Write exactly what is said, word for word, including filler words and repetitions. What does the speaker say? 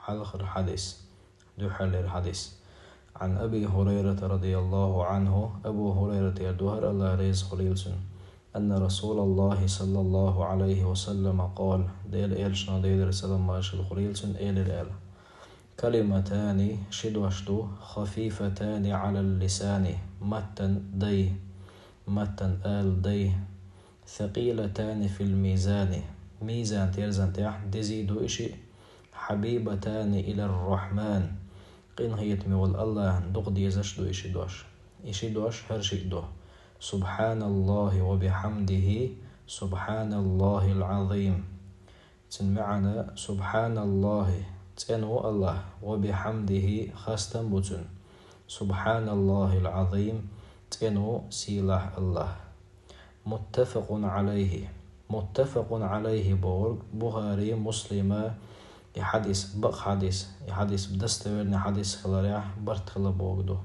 Хьалхара хьадис. Дуьххьарлера хьадис. عن أبي هريرة رضي الله عنه, Абу Хурайратера ду хӀара, АллахӀ реза хуьлийла цунна, أن رسول الله صلى الله عليه وسلم قال, Делан Элчано, Делера салам-маршалла хуьлийла цунна, элира аьлла: كلمتان, ши дош ду, خفيفتان على اللسان, маттана дай, маттана ала дай, ثقيلتان في الميزان, мизан-терзан тӀехь дезий ду и шиъ, حبيبتان إلى الرحمن, къинхетаме волу АллахӀна дукха дезаш ду и ши дош. И ши дош хӀара шиъ ду: سبحان الله وبحمده، سبحان الله العظيم. Цуьнан маьӀна: سبحان الله, цӀена ву АллахӀ, وبحمده, хастам бу Цуьнан, سبحان الله العظيم, цӀена ву, сийлахь АллахӀ. متفق عليه. متفق عليه бохург Бухари, Муслима, и хьадис бакъ хьадис, и хьадис достоверный хьадис хиларехь барт хила бохург ду.